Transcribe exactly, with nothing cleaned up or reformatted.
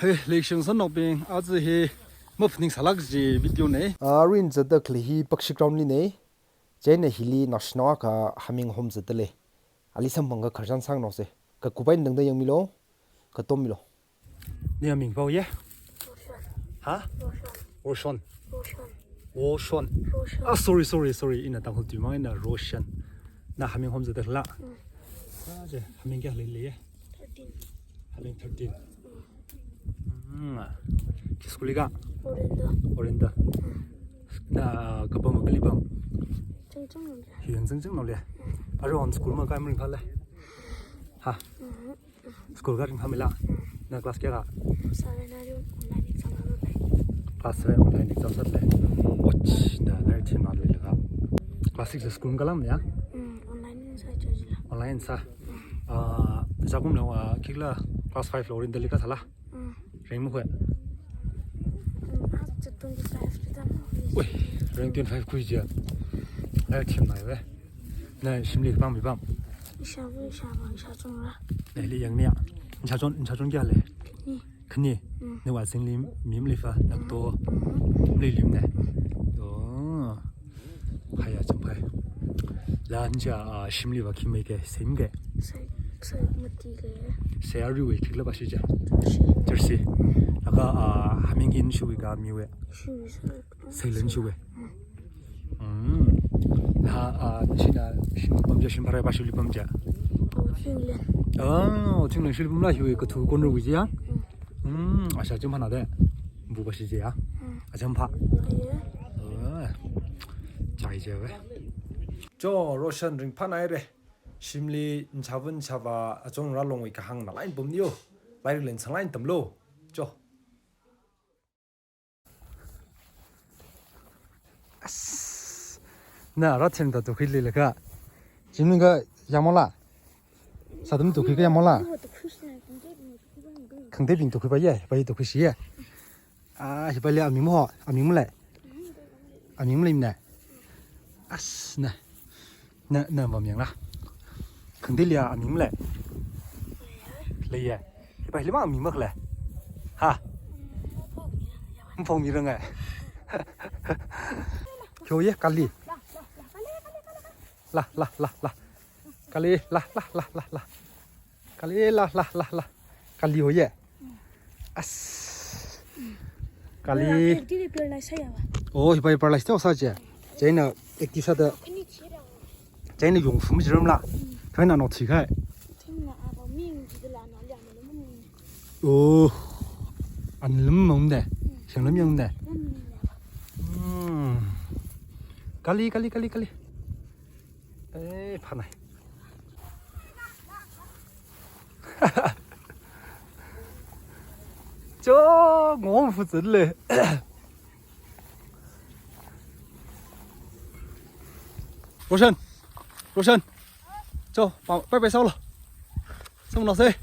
Hey, leishisangnao bing, aja hi maphaningsālāk kaji video nei. Aruina zatda khalei hi Pakshi ground li nei. Chieina hili naoshinao akha Hameng hom zatda lei. Ali samphang khararchan sāngaroksei. Kakup eina tangda yangmilu. Katommilo. Nayā ming pao ye? Ha? Roshan. Roshan. Roshan. Roshan. Ah, sorry, sorry, sorry. Ina Tangkhul tui mang eina Roshan. Na Hameng hom zatda khala? Mm. Ah, je, Hameng kayākha leili ye? Thirteen. Hameng thirteen. Mm. Khi school li ka? Orienta. Orienta. Mm. Na, ah, kapam kali pam? Chungchungnaole. Hi yang chungchungnaole. Mm. Aruihon school makai maringphāle? Ha? Mm-hmm. School ka ringphāmila? Mm. Na class kayākha? Seven aruihon online exam sālei. Class seven online exam sālei. Och, na, na thim na lui laka. Class six school kala maya? Mm, online sā chajila. Online sā. Mm. Ah, zakum la, ah, khikhala class five la Orienta li kasāla? Mm. Rank makhui? Mm, ah, twenty-five kita. Ui, rank twenty-five khui je. Na thim nai ve. Na shimli pam mi pam? Ishāva, ishāvā, ishāchungra. Neili yangmiya. Nashāchon, nashāchon kayākha lei? Khani. Khani. Mm. Nawui azingli mi maleipha, nakato. Mm. Maleilui ne. Oh. Phāya, chāmphai. La nja, ah, shimliva khi mai ke, same ke? Sai, sai mati ke. Sai aruiwui khikhala vāshi je? Jersey. Jersey. Laga, ah, Hameng hi nashiwui ka miwui? Shui, shui. Sailan shuwe. Mm. Mm. Na, ah, nashina, shin pam je, shin pharā vāshili pam je? Oh, Chinglen. Oh, Chinglen shili pamla hiwui kathu konrawui je ya? Mm. Mm, asha chim phana de. Bu vāshi je ya? Mm. Acham pha. Aye. Ah. Chai je ve. Cho, Roshan ringphānai re. Shimli nashāva nashāvā achon rālongwui kahāng nalai pamniyo. Lairik lensang lai tamlo. Cho. As. Na, rāthemda tukhuili laka. Chimningka yamola? Sādam tukhuika yamola? Khangatei bing tukhui paiya, pai tukhuisi ya. Ah, hi paili aming mo, aming malei. Aming maleimana. As, na. Na, na, pamyangla. Khangateili aming malei. Leiya. Hi paili mang aming makhalei. Ha. Maphongmirange. Kyo ye, kali. La, la, la, la. Kali, la, la, la, la, la. Kali, la, la, la, la. Kali hoye. As. Kali. Active paralyze sāya ba? Oh, hi pai paralyze teo sā je. Chieina active sāda. Chieina yongfum jiramla. Chieina no thikhai. Thingna aba ming jidala na liya na mung. Oh. Anlam mang de. Shanglam yang de. Hmm. Kali, kali, kali, kali. Eh, phanai. Cho, ngom fu zile. Roshan, Roshan. Cho, pa, pai pai sao lo. Sao lo se.